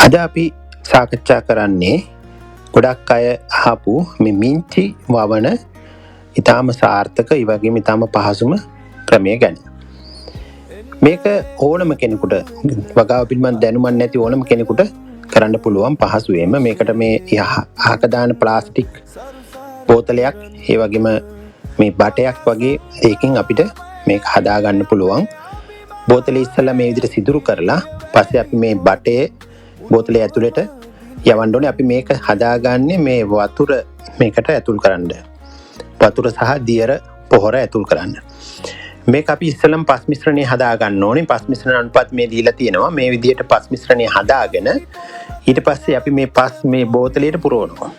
අද අපි සාකච්ඡා කරන්නේ ගොඩක් අය අහපු මේ මිංචි වවන ඊටාම සාර්ථක ඒ වගේම ඊටාම පහසුම ක්‍රමය ගැන. මේක ඕනම කෙනෙකුට වගාව පිළිබඳ දැනුමක් නැති ඕනම කෙනෙකුට කරන්න පුළුවන් පහසුවෙන්ම. මේකට මේ අහක දාන ප්ලාස්ටික් බෝතලයක් ඒ වගේම මේ බටයක් වගේ දෙයකින් අපිට මේක හදා ගන්න පුළුවන්. බෝතලේ ඉස්සෙල්ලා මේ විදිහට සිදුරු කරලා පස්සේ අපි මේ බටේ බෝතලේ ඇතුළට යවන්න ඕනේ. අපි මේක හදාගන්නේ මේ වතුර මේකට ඇතුල් කරන්න. වතුර සහ දියර පොහොර ඇතුල් කරන්න. මේක අපි ඉස්සෙල්ලම පස් මිශ්‍රණය හදා ගන්න ඕනේ. පස් මිශ්‍රණ අනුපාත මේ දීලා තියෙනවා. මේ විදිහට පස් මිශ්‍රණය හදාගෙන ඊට පස්සේ අපි මේ පස් මේ බෝතලයට පුරවනවා.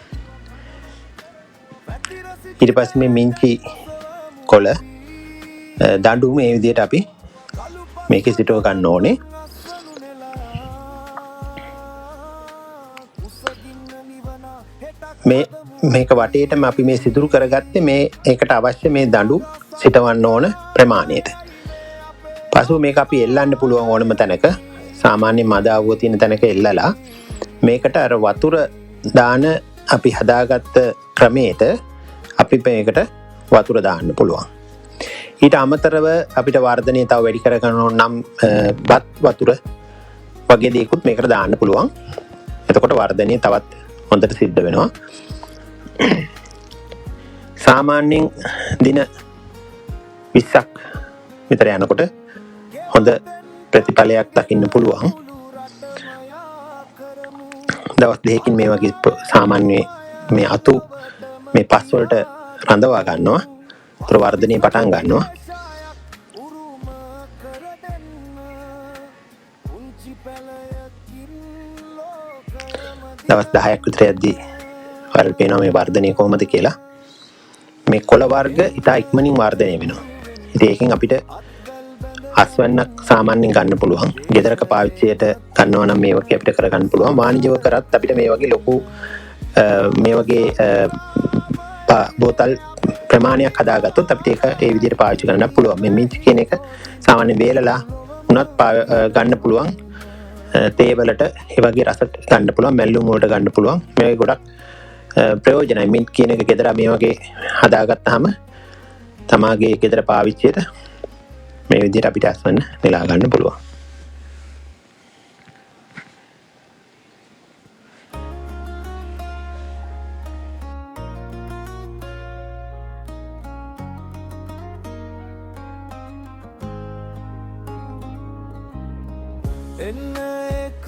ඊට පස්සේ මේ මිංචි කොළ දඬු මේ විදිහට අපි මේකේ සිටව ගන්න ඕනේ. මේක වටේටම අපි මේ සිදුරු කරගත්තේ මේ ඒකට අවශ්‍ය මේ දඬු සිටවන්න ඕන ප්‍රමාණයට. පසුව මේක අපි එල්ලන්න පුළුවන් ඕනම තැනක, සාමාන්‍ය මද අවුව තියෙන තැනක එල්ලලා මේකට අර වතුර දාන අපි හදාගත්ත ක්‍රමයට අපි මේකට වතුර දාන්න පුළුවන්. ඊට අමතරව අපිට වර්ධනය තව වැඩි කරගන්න ඕන නම් බත් වතුර වගේ දේකුත් මේකට දාන්න පුළුවන්. එතකොට වර්ධනය තවත් හොඳට සිද්ධ වෙනවා. සාමාන්‍යයෙන් දින 20ක් විතර යනකොට හොඳ ප්‍රතිඵලයක් දකින්න පුළුවන්. දවස් දෙකකින් මේ වගේ සාමාන්‍ය මේ අතු මේ පස් වලට රඳවා ගන්නවා. ඒතර වර්ධනය පටන් ගන්නවා. දවස් 10ක් විතර යද්දී ඔයාලට පේනවා මේ වර්ධනය කොහොමද කියලා. මේ කොළ වර්ග ඉතා ඉක්මනින් වර්ධනය වෙනවා. ඉතින් ඒකෙන් අපිට අස්වැන්නක් සාමාන්‍යයෙන් ගන්න පුළුවන්. ගෙදරක පාවිච්චියට ගන්නවා නම් මේ වගේ අපිට කරගන්න පුළුවන්. වාණිජව කරත් අපිට මේ වගේ ලොකු මේ වගේ බෝතල් ප්‍රමාණයක් හදාගත්තොත් අපිට ඒක ඒ විදිහට පාවිච්චි කරන්න පුළුවන්. මේ මිංචි කියන එක සාමාන්‍ය වේලලා වුණත් ගන්න පුළුවන්. තේ වලට ඒ වගේ රසට ගන්න පුළුවන්, මැල්ලුම් වලට ගන්න පුළුවන්. මේ ගොඩක් ප්‍රයෝජනයි. මින්ට් කියන එක ගෙදර මේ වගේ හදාගත්තාම තමාගේ ගෙදර පාවිච්චියට මේ විදිහට අපිට අස්වැන්න නෙලා ගන්න පුළුවන්. එන්න